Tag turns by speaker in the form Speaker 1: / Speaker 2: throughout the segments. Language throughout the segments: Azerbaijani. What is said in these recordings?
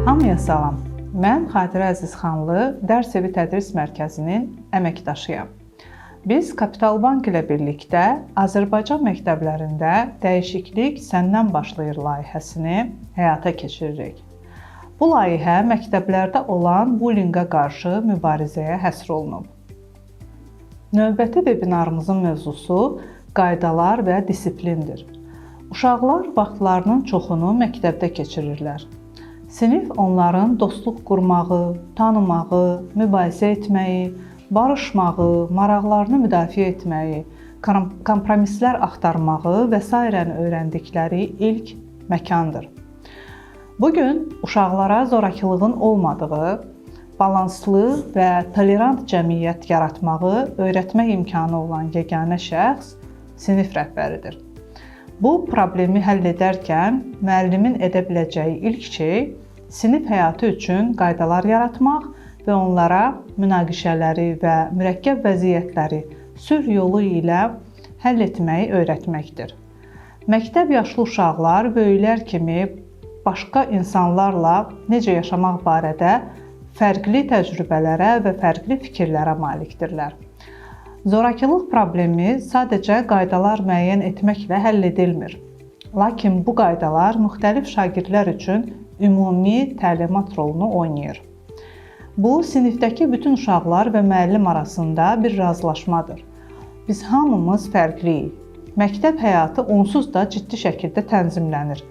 Speaker 1: Hamıya salam. Mən Xatirə Əzizxanlı, Dərs Evi Tədris Mərkəzinin əməkdaşıyam. Biz Kapital Bank ilə birlikdə Azərbaycan məktəblərində Dəyişiklik Səndən Başlayır layihəsini həyata keçiririk. Bu layihə məktəblərdə olan bullinqə qarşı mübarizəyə həsr olunub. Növbəti vebinarımızın mövzusu qaydalar və disiplindir. Uşaqlar vaxtlarının çoxunu məktəbdə keçirirlər. Sinif onların dostluq qurmağı, tanımağı, mübahisə etməyi, barışmağı, maraqlarını müdafiə etməyi, kompromislər axtarmağı və sairəni öyrəndikləri ilk məkandır. Bu gün uşaqlara zorakılığın olmadığı, balanslı və tolerant cəmiyyət yaratmağı öyrətmək imkanı olan yeganə şəxs sinif rəhbəridir. Bu problemi həll edərkən müəllimin edə biləcəyi ilk şey sinif həyatı üçün qaydalar yaratmaq və onlara münaqişələri və mürəkkəb vəziyyətləri sülh yolu ilə həll etməyi öyrətməkdir. Məktəb yaşlı uşaqlar böyüklər kimi başqa insanlarla necə yaşamaq barədə fərqli təcrübələrə və fərqli fikirlərə malikdirlər. Zorakılıq problemi sadəcə qaydalar müəyyən etməklə həll edilmir. Lakin bu qaydalar müxtəlif şagirdlər üçün ümumi təlimat rolunu oynayır. Bu, sinifdəki bütün uşaqlar və müəllim arasında bir razılaşmadır. Biz hamımız fərqliyik. Məktəb həyatı onsuz da ciddi şəkildə tənzimlənir.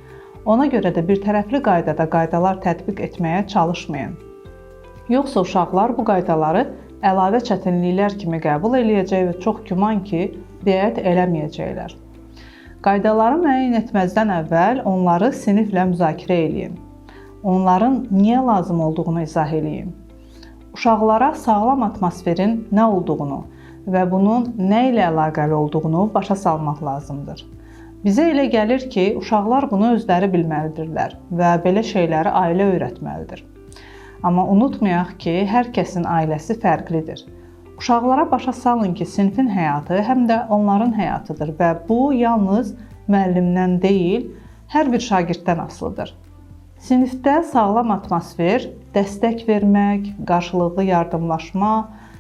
Speaker 1: Ona görə də birtərəfli qaydada qaydalar tətbiq etməyə çalışmayın. Yoxsa uşaqlar bu qaydaları əlavə çətinliklər kimi qəbul eləyəcək və çox güman ki, riayət eləməyəcəklər. Qaydaları müəyyən etməzdən əvvəl onları siniflə müzakirə eləyin. Onların niyə lazım olduğunu izah eləyin. Uşaqlara sağlam atmosferin nə olduğunu və bunun nə ilə əlaqəli olduğunu başa salmaq lazımdır. Bizə elə gəlir ki, uşaqlar bunu özləri bilməlidirlər və belə şeyləri ailə öyrətməlidir. Amma unutmayaq ki, hər kəsin ailəsi fərqlidir. Uşaqlara başa salın ki, sinfin həyatı həm də onların həyatıdır və bu yalnız müəllimdən deyil, hər bir şagirddən asılıdır. Sinifdə sağlam atmosfer, dəstək vermək, qarşılıqlı yardımlaşma,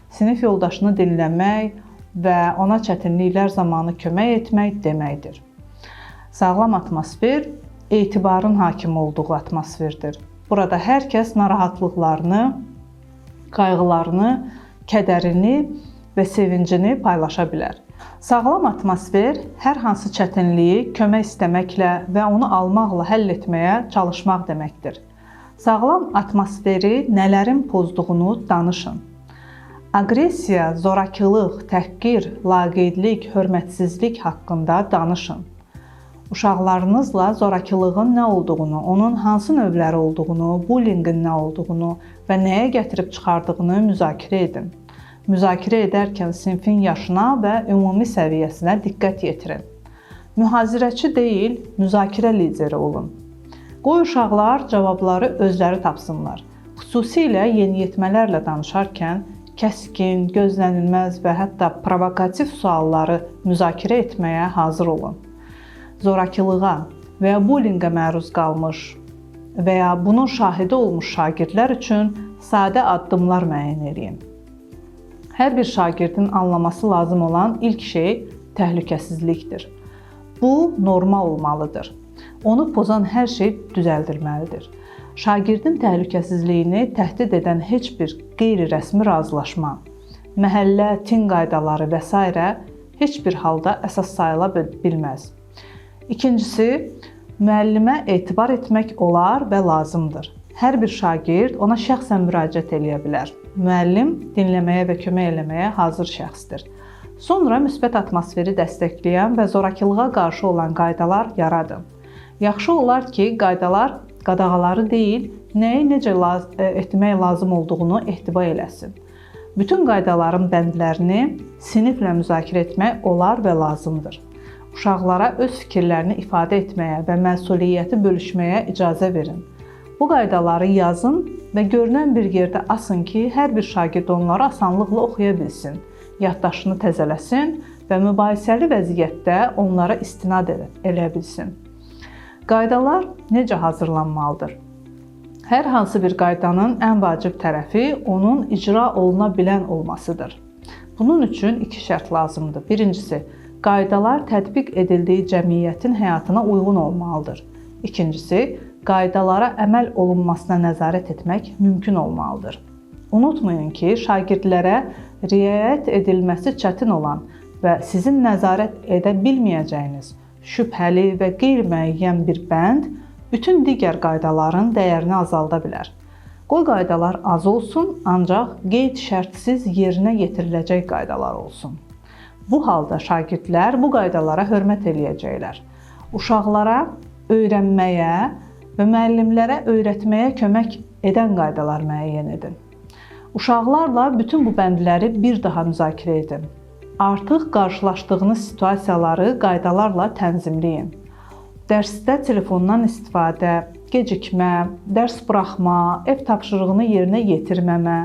Speaker 1: sinif yoldaşını dinləmək və ona çətinliklər zamanı kömək etmək deməkdir. Sağlam atmosfer etibarın hakim olduğu atmosferdir. Burada hər kəs narahatlıqlarını, qayğılarını, kədərini və sevincini paylaşa bilər. Sağlam atmosfer hər hansı çətinliyi kömək istəməklə və onu almaqla həll etməyə çalışmaq deməkdir. Sağlam atmosferi nələrin pozduğunu danışın. Aqressiya, zorakılıq, təhqir, laqeydlik, hörmətsizlik haqqında danışın. Uşaqlarınızla zorakılığın nə olduğunu, onun hansı növləri olduğunu, bullinqin nə olduğunu və nəyə gətirib çıxardığını müzakirə edin. Müzakirə edərkən sinfin yaşına və ümumi səviyyəsinə diqqət yetirin. Mühazirəçi deyil, müzakirə lideri olun. Qoy uşaqlar cavabları özləri tapsınlar. Xüsusilə yeniyetmələrlə danışarkən kəskin, gözlənilməz və hətta provokativ sualları müzakirə etməyə hazır olun. Zorakılığa və ya bullinqə məruz qalmış və ya bunun şahidi olmuş şagirdlər üçün sadə addımlar müəyyən eləyin. Hər bir şagirdin anlaması lazım olan ilk şey təhlükəsizlikdir. Bu normal olmalıdır. Onu pozan hər şey düzəldilməlidir. Şagirdin təhlükəsizliyini təhdid edən heç bir qeyri-rəsmi razılaşma, məhəllə, tin qaydaları və sairə heç bir halda əsas sayıla bilməz. İkincisi, müəllimə etibar etmək olar və lazımdır. Hər bir şagird ona şəxsən müraciət eləyə bilər. Müəllim dinləməyə və kömək eləməyə hazır şəxsdir. Sonra müsbət atmosferi dəstəkləyən və zorakılığa qarşı olan qaydalar yaradın. Yaxşı olar ki, qaydalar qadağaları deyil, nəyi necə etmək lazım olduğunu ehtiva eləsin. Bütün qaydaların bəndlərini siniflə müzakirə etmək olar və lazımdır. Uşaqlara öz fikirlərini ifadə etməyə və məsuliyyəti bölüşməyə icazə verin. Bu qaydaları yazın və görünən bir yerdə asın ki, hər bir şagird onları asanlıqla oxuya bilsin, yaddaşını təzələsin və mübahisəli vəziyyətdə onlara istinad eləyə bilsin. Qaydalar necə hazırlanmalıdır? Hər hansı bir qaydanın ən vacib tərəfi onun icra oluna bilən olmasıdır. Bunun üçün iki şərt lazımdır. Birincisi, qaydalar tətbiq edildiyi cəmiyyətin həyatına uyğun olmalıdır. İkincisi, qaydalara əməl olunmasına nəzarət etmək mümkün olmalıdır. Unutmayın ki, şagirdlərə riayət edilməsi çətin olan və sizin nəzarət edə bilməyəcəyiniz şübhəli və qeyri-müəyyən bir bənd bütün digər qaydaların dəyərini azalda bilər. Qoy qaydalar az olsun, ancaq qeyd-şərtsiz yerinə yetiriləcək qaydalar olsun. Bu halda şagirdlər bu qaydalara hörmət eləyəcəklər. Uşaqlara öyrənməyə və müəllimlərə öyrətməyə kömək edən qaydalar müəyyən edin. Uşaqlarla bütün bu bəndləri bir daha müzakirə edin. Artıq qarşılaşdığınız situasiyaları qaydalarla tənzimləyin. Dərsdə telefondan istifadə, gecikmə, dərs buraxma, ev tapşırığını yerinə yetirməmə,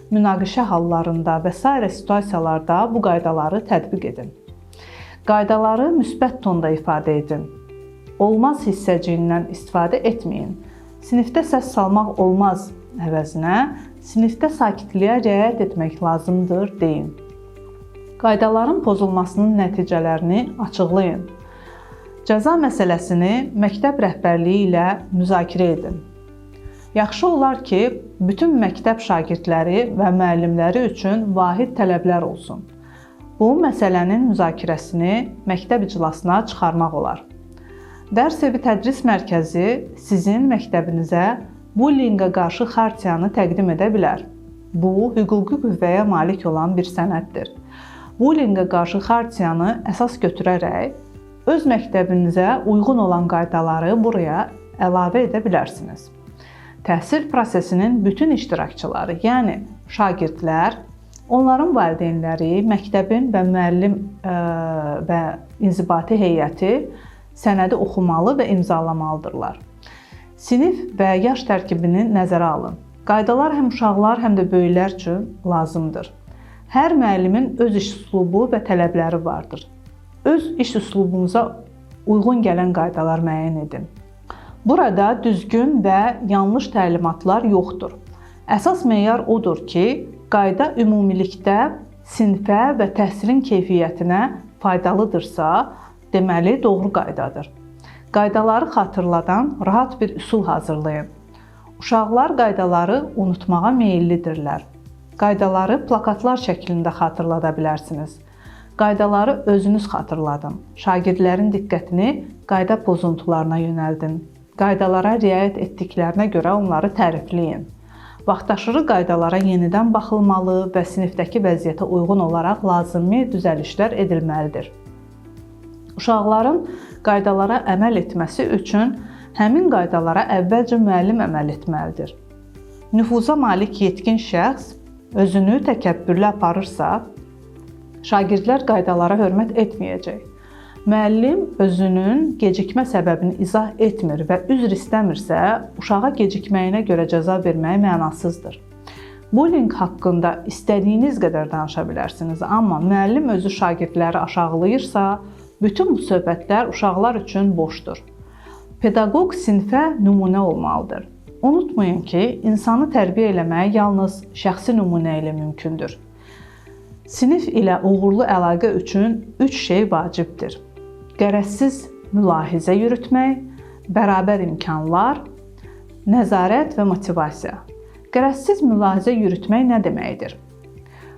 Speaker 1: münaqişə hallarında və sairə situasiyalarda bu qaydaları tətbiq edin. Qaydaları müsbət tonda ifadə edin. Olmaz hissəciyindən istifadə etməyin. Sinifdə səs salmaq olmaz əvəzinə sinifdə sakitliyə riayət etmək lazımdır deyin. Qaydaların pozulmasının nəticələrini açıqlayın. Cəza məsələsini məktəb rəhbərliyi ilə müzakirə edin. Yaxşı olar ki, bütün məktəb şagirdləri və müəllimləri üçün vahid tələblər olsun. Bu məsələnin müzakirəsini məktəb iclasına çıxarmaq olar. Dərs evi tədris mərkəzi sizin məktəbinizə bullyinqə qarşı xartiyanı təqdim edə bilər. Bu, hüquqi qüvvəyə malik olan bir sənəddir. Bullyinqə qarşı xartiyanı əsas götürərək öz məktəbinizə uyğun olan qaydaları buraya əlavə edə bilərsiniz. Təhsil prosesinin bütün iştirakçıları, yəni şagirdlər, onların valideynləri, məktəbin və müəllim və inzibati heyəti sənədi oxumalı və imzalamalıdırlar. Sinif və yaş tərkibini nəzərə alın. Qaydalar həm uşaqlar, həm də böyüklər üçün lazımdır. Hər müəllimin öz iş üslubu və tələbləri vardır. Öz iş üslubunuza uyğun gələn qaydalar müəyyən edin. Burada düzgün və yanlış təlimatlar yoxdur. Əsas meyar odur ki, qayda ümumilikdə sinfə və təhsilin keyfiyyətinə faydalıdırsa, deməli doğru qaydadır. Qaydaları xatırladan rahat bir üsul hazırlayın. Uşaqlar qaydaları unutmağa meyillidirlər. Qaydaları plakatlar şəklində xatırlada bilərsiniz. Qaydaları özünüz xatırladın. Şagirdlərin diqqətini qayda pozuntularına yönəldin. Qaydalara riayət etdiklərinə görə onları tərifləyin. Vaxtaşırı qaydalara yenidən baxılmalı və sinifdəki vəziyyətə uyğun olaraq lazımi düzəlişlər edilməlidir. Uşaqların qaydalara əməl etməsi üçün həmin qaydalara əvvəlcə müəllim əməl etməlidir. Nüfuza malik yetkin şəxs özünü təkəbbürlü aparırsa, şagirdlər qaydalara hörmət etməyəcək. Müəllim özünün gecikmə səbəbini izah etmir və üzr istəmirsə, uşağa gecikməyinə görə cəza vermək mənasızdır. Bullying haqqında istədiyiniz qədər danışa bilərsiniz, amma müəllim özü şagirdləri aşağılayırsa, bütün bu söhbətlər uşaqlar üçün boşdur. Pedaqoq sinfə nümunə olmalıdır. Unutmayın ki, insanı tərbiyə eləmək yalnız şəxsi nümunə ilə mümkündür. Sinif ilə uğurlu əlaqə üçün 3 şey vacibdir. Qərəzsiz mülahizə yürütmək, bərabər imkanlar, nəzarət və motivasiya. Qərəzsiz mülahizə yürütmək nə deməkdir?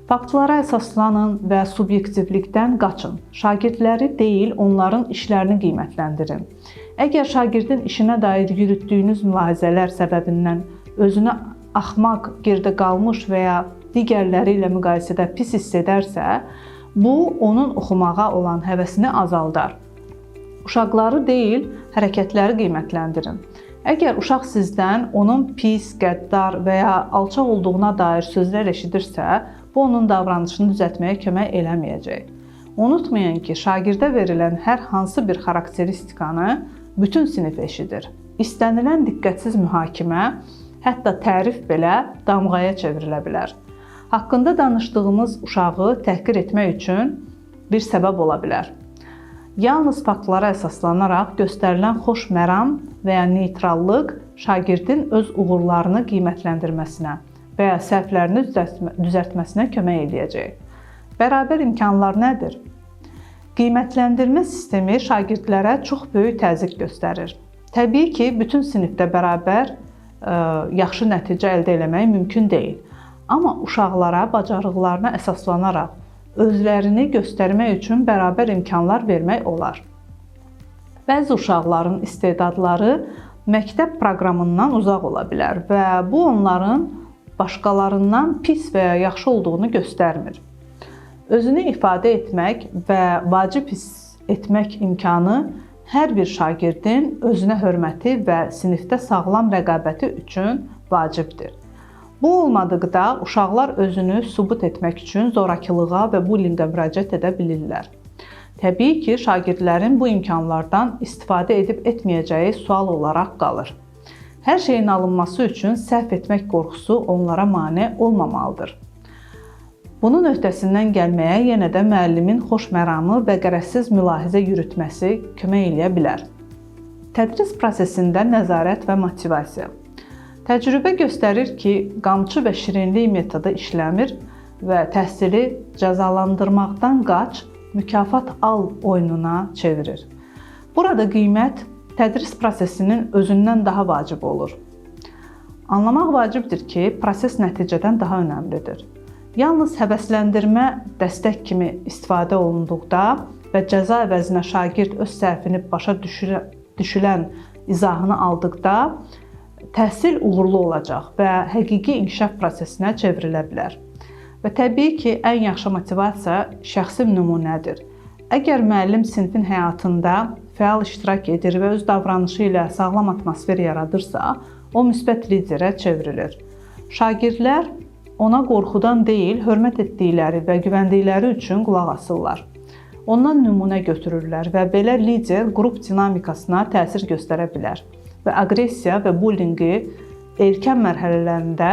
Speaker 1: Faktlara əsaslanın və subyektivlikdən qaçın. Şagirdləri deyil, onların işlərini qiymətləndirin. Əgər şagirdin işinə dair yürütdüyünüz mülahizələr səbəbindən özünü axmaq, geridə qalmış və ya digərləri ilə müqayisədə pis hiss edərsə, bu onun oxumağa olan həvəsini azaldar. Uşaqları deyil, hərəkətləri qiymətləndirin. Əgər uşaq sizdən onun pis, qəddar və ya alçaq olduğuna dair sözlər eşidirsə, bu onun davranışını düzəltməyə kömək eləməyəcək. Unutmayın ki, şagirdə verilən hər hansı bir xarakteristikanı bütün sinif eşidir. İstənilən diqqətsiz mühakimə, hətta tərif belə damğaya çevrilə bilər. Haqqında danışdığımız uşağı təhqir etmək üçün bir səbəb ola bilər. Yalnız faktlara əsaslanaraq göstərilən xoş məram və ya neytrallıq şagirdin öz uğurlarını qiymətləndirməsinə və ya səhvlərini düzəltməsinə kömək eləyəcək. Bərabər imkanlar nədir? Qiymətləndirmə sistemi şagirdlərə çox böyük təzyiq göstərir. Təbii ki, bütün sinifdə bərabər yaxşı nəticə əldə eləmək mümkün deyil. Amma uşaqlara bacarıqlarına əsaslanaraq özlərini göstərmək üçün bərabər imkanlar vermək olar. Bəzi uşaqların istedadları məktəb proqramından uzaq ola bilər və bu onların başqalarından pis və ya yaxşı olduğunu göstərmir. Özünü ifadə etmək və vacib hiss etmək imkanı hər bir şagirdin özünə hörməti və sinifdə sağlam rəqabəti üçün vacibdir. Bu olmadıqda uşaqlar özünü sübut etmək üçün zorakılığa və bullinqə müraciət edə bilirlər. Təbii ki, şagirdlərin bu imkanlardan istifadə edib etməyəcəyi sual olaraq qalır. Hər şeyin alınması üçün səhv etmək qorxusu onlara mane olmamalıdır. Bunun öhdəsindən gəlməyə yenə də müəllimin xoş məramı və qərəzsiz mülahizə yürütməsi kömək eləyə bilər. Tədris prosesində nəzarət və motivasiya. Təcrübə göstərir ki, qamçı və şirinlik metodu işləmir və təhsili cəzalandırmaqdan qaç, mükafat al oyununa çevirir. Burada qiymət tədris prosesinin özündən daha vacib olur. Anlamaq vacibdir ki, proses nəticədən daha önəmlidir. Yalnız həvəsləndirmə dəstək kimi istifadə olunduqda və cəza əvəzinə şagird öz səhvini başa düşülən izahını aldıqda təhsil uğurlu olacaq və həqiqi inkişaf prosesinə çevrilə bilər. Və təbii ki, ən yaxşı motivasiya şəxsi nümunədir. Əgər müəllim sinfin həyatında fəal iştirak edir və öz davranışı ilə sağlam atmosfer yaradırsa, o müsbət liderə çevrilir. Şagirdlər ona qorxudan deyil, hörmət etdikləri və güvəndikləri üçün qulaq asırlar. Ondan nümunə götürürlər və belə lider qrup dinamikasına təsir göstərə bilər və aqressiya və bullinqi erkən mərhələlərində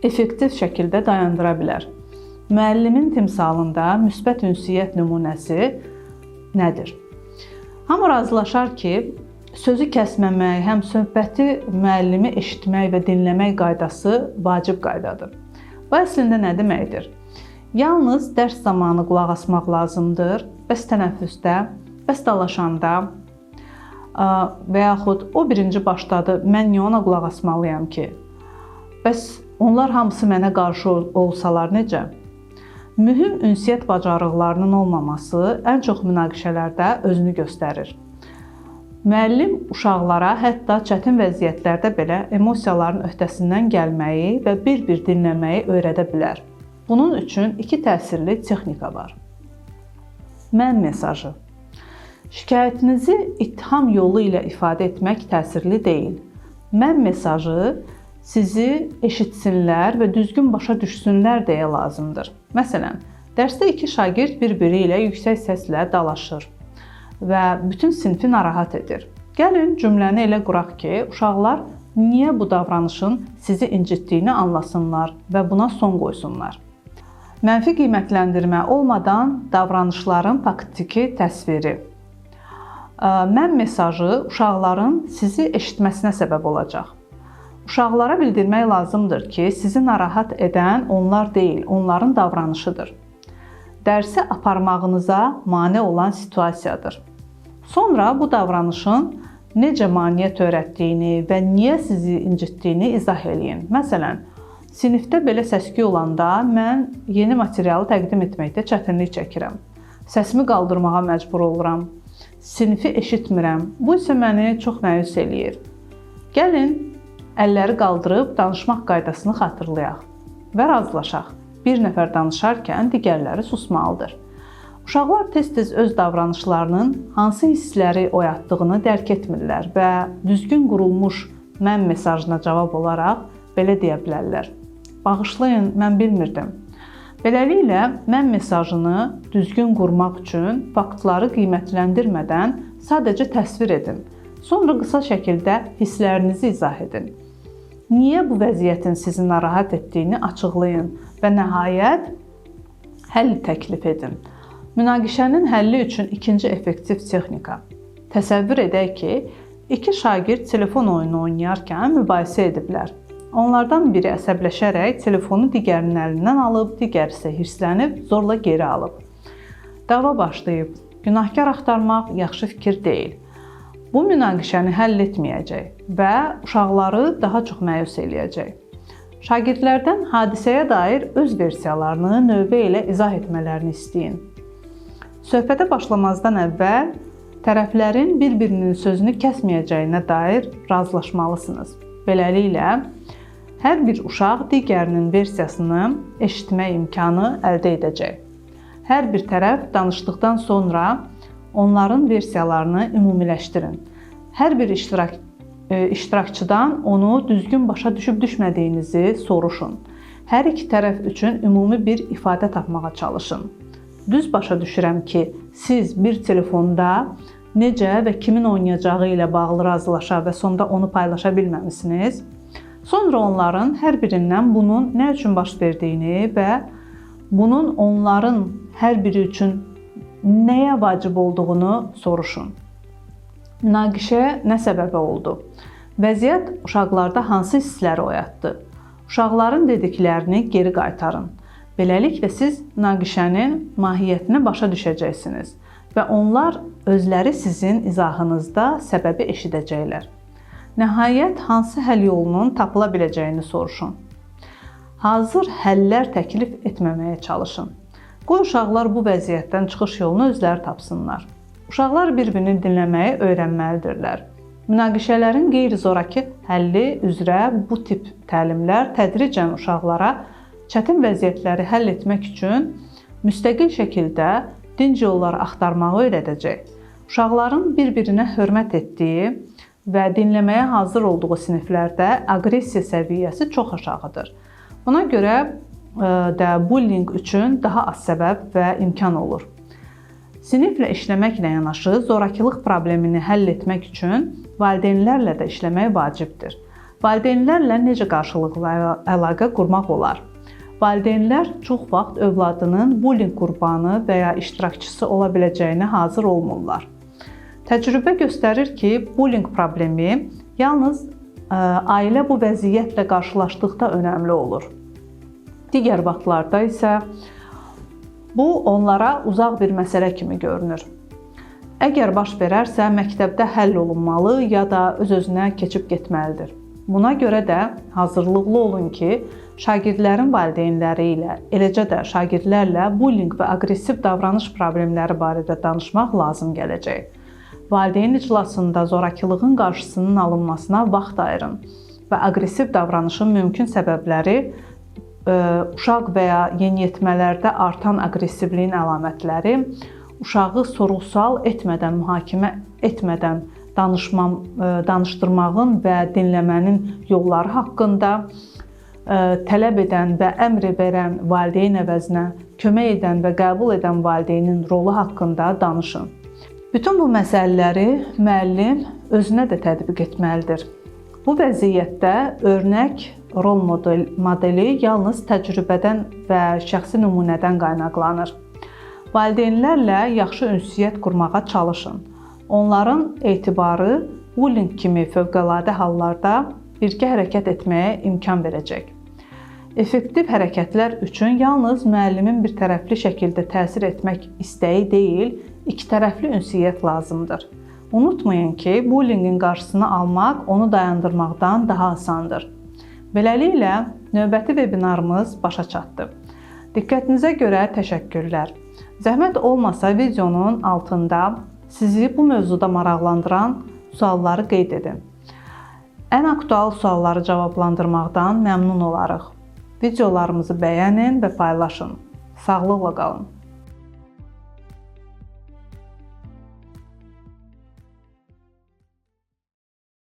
Speaker 1: effektiv şəkildə dayandıra bilər. Müəllimin timsalında müsbət ünsiyyət nümunəsi nədir? Hamı razılaşar ki, sözü kəsməmək, həm söhbəti müəllimi eşitmək və dinləmək qaydası vacib qaydadır. Bu əslində nə deməkdir? Yalnız dərs zamanı qulaq asmaq lazımdır, bəs tənəffüsdə, bəs dalaşanda və yaxud o birinci başladı, mən niyə ona qulaq asmalıyam ki? Bəs onlar hamısı mənə qarşı olsalar necə? Mühüm ünsiyyət bacarıqlarının olmaması ən çox münaqişələrdə özünü göstərir. Müəllim uşaqlara hətta çətin vəziyyətlərdə belə emosiyaların öhdəsindən gəlməyi və bir-bir dinləməyi öyrədə bilər. Bunun üçün iki təsirli texnika var. Mən mesajı. Şikayətinizi ittiham yolu ilə ifadə etmək təsirli deyil. Mən mesajı sizi eşitsinlər və düzgün başa düşsünlər deyə lazımdır. Məsələn, dərsdə iki şagird bir-biri ilə yüksək səslə dalaşır və bütün sinfi narahat edir. Gəlin cümləni elə quraq ki, uşaqlar niyə bu davranışın sizi incitdiyini anlasınlar və buna son qoysunlar. Mənfi qiymətləndirmə olmadan davranışların faktiki təsviri. Mən mesajı uşaqların sizi eşitməsinə səbəb olacaq. Uşaqlara bildirmək lazımdır ki, sizi narahat edən onlar deyil, onların davranışıdır. Dərsi aparmağınıza mane olan situasiyadır. Sonra bu davranışın necə maneə törətdiyini və niyə sizi incitdiyini izah eləyin. Məsələn, sinifdə belə səs-küy olanda mən yeni materialı təqdim etməkdə çətinlik çəkirəm. Səsimi qaldırmağa məcbur oluram. Sinifi eşitmirəm. Bu isə məni çox məyus eləyir. Gəlin, əlləri qaldırıb danışmaq qaydasını xatırlayaq və razılaşaq. Bir nəfər danışarkən digərləri susmalıdır. Uşaqlar tez-tez öz davranışlarının hansı hissləri oyatdığını dərk etmirlər və düzgün qurulmuş mən mesajına cavab olaraq belə deyə bilərlər: Bağışlayın, mən bilmirdim. Beləliklə, mən mesajını düzgün qurmaq üçün faktları qiymətləndirmədən sadəcə təsvir edin. Sonra qısa şəkildə hisslərinizi izah edin. Niyə bu vəziyyətin sizi narahat etdiyini açıqlayın və nəhayət həll təklif edin. Münaqişənin həlli üçün ikinci effektiv texnika. Təsəvvür edək ki, iki şagird telefon oyunu oynayarkən mübahisə ediblər. Onlardan biri əsəbləşərək telefonu digərinin əlindən alıb, digəri isə hirslənib zorla geri alıb. Dava başlayıb. Günahkar axtarmaq yaxşı fikir deyil. Bu münaqişəni həll etməyəcək və uşaqları daha çox məyus eləyəcək. Şagirdlərdən hadisəyə dair öz versiyalarını növbə ilə izah etmələrini istəyin. Söhbətə başlamazdan əvvəl tərəflərin bir-birinin sözünü kəsməyəcəyinə dair razılaşmalısınız. Beləliklə, hər bir uşaq digərinin versiyasını eşitmək imkanı əldə edəcək. Hər bir tərəf danışdıqdan sonra onların versiyalarını ümumiləşdirin. Hər bir iştirakçıdan onu düzgün başa düşüb düşmədiyinizi soruşun. Hər iki tərəf üçün ümumi bir ifadə tapmağa çalışın. Düz başa düşürəm ki, siz bir telefonda necə və kimin oynayacağı ilə bağlı razılaşa və sonda onu paylaşa bilməmisiniz. Sonra onların hər birindən bunun nə üçün baş verdiyini və bunun onların hər biri üçün nəyə vacib olduğunu soruşun. Münaqişə nə səbəbə oldu? Vəziyyət uşaqlarda hansı hissləri oyatdı? Uşaqların dediklərini geri qaytarın. Beləliklə siz münaqişənin mahiyyətini başa düşəcəksiniz və onlar özləri sizin izahınızda səbəbi eşidəcəklər. Nəhayət, hansı həll yolunun tapıla biləcəyini soruşun. Hazır həllər təklif etməməyə çalışın. Qoy uşaqlar bu vəziyyətdən çıxış yolunu özləri tapsınlar. Uşaqlar bir-birini dinləməyi öyrənməlidirlər. Münaqişələrin qeyri-zoraki həlli üzrə bu tip təlimlər tədricən uşaqlara çətin vəziyyətləri həll etmək üçün müstəqil şəkildə dinc yolları axtarmağı öyrədəcək. Uşaqların bir-birinə hörmət etdiyi və dinləməyə hazır olduğu siniflərdə aqressiya səviyyəsi çox aşağıdır. Buna görə də bullying üçün daha az səbəb və imkan olur. Siniflə işləməklə yanaşı zorakılıq problemini həll etmək üçün valideynlərlə də işləmək vacibdir. Valideynlərlə necə qarşılıqlı əlaqə qurmaq olar? Valideynlər çox vaxt övladının bullying qurbanı və ya iştirakçısı ola biləcəyinə hazır olmurlar. Təcrübə göstərir ki, bullying problemi yalnız ailə bu vəziyyətlə qarşılaşdıqda önəmli olur. Digər vaxtlarda isə bu onlara uzaq bir məsələ kimi görünür. Əgər baş verərsə, məktəbdə həll olunmalı ya da öz-özünə keçib getməlidir. Buna görə də hazırlıqlı olun ki, şagirdlərin valideynləri ilə, eləcə də şagirdlərlə bullying və aqressiv davranış problemləri barədə danışmaq lazım gələcək. Valideyn iclasında zorakılığın qarşısının alınmasına vaxt ayırın və aqressiv davranışın mümkün səbəbləri, uşaq və ya yeniyetmələrdə artan aqressivliyin əlamətləri, uşağı sorğu-sual etmədən, mühakimə etmədən danışdırmağın və dinləmənin yolları haqqında, tələb edən və əmr verən valideyn əvəzinə kömək edən və qəbul edən valideynin rolu haqqında danışın. Bütün bu məsələləri müəllim özünə də tətbiq etməlidir. Bu vəziyyətdə örnək rol modeli yalnız təcrübədən və şəxsi nümunədən qaynaqlanır. Valideynlərlə yaxşı ünsiyyət qurmağa çalışın. Onların etibarı bullying kimi fövqəladə hallarda birgə hərəkət etməyə imkan verəcək. Effektiv hərəkətlər üçün yalnız müəllimin bir tərəfli şəkildə təsir etmək istəyi deyil, iki tərəfli ünsiyyət lazımdır. Unutmayın ki, bullyingin qarşısını almaq onu dayandırmaqdan daha asandır. Beləliklə, növbəti webinarımız başa çatdı. Diqqətinizə görə təşəkkürlər. Zəhmət olmasa videonun altında sizi bu mövzuda maraqlandıran sualları qeyd edin. Ən aktual sualları cavablandırmaqdan məmnun olarıq. Videolarımızı bəyənin və paylaşın. Sağlıqla qalın.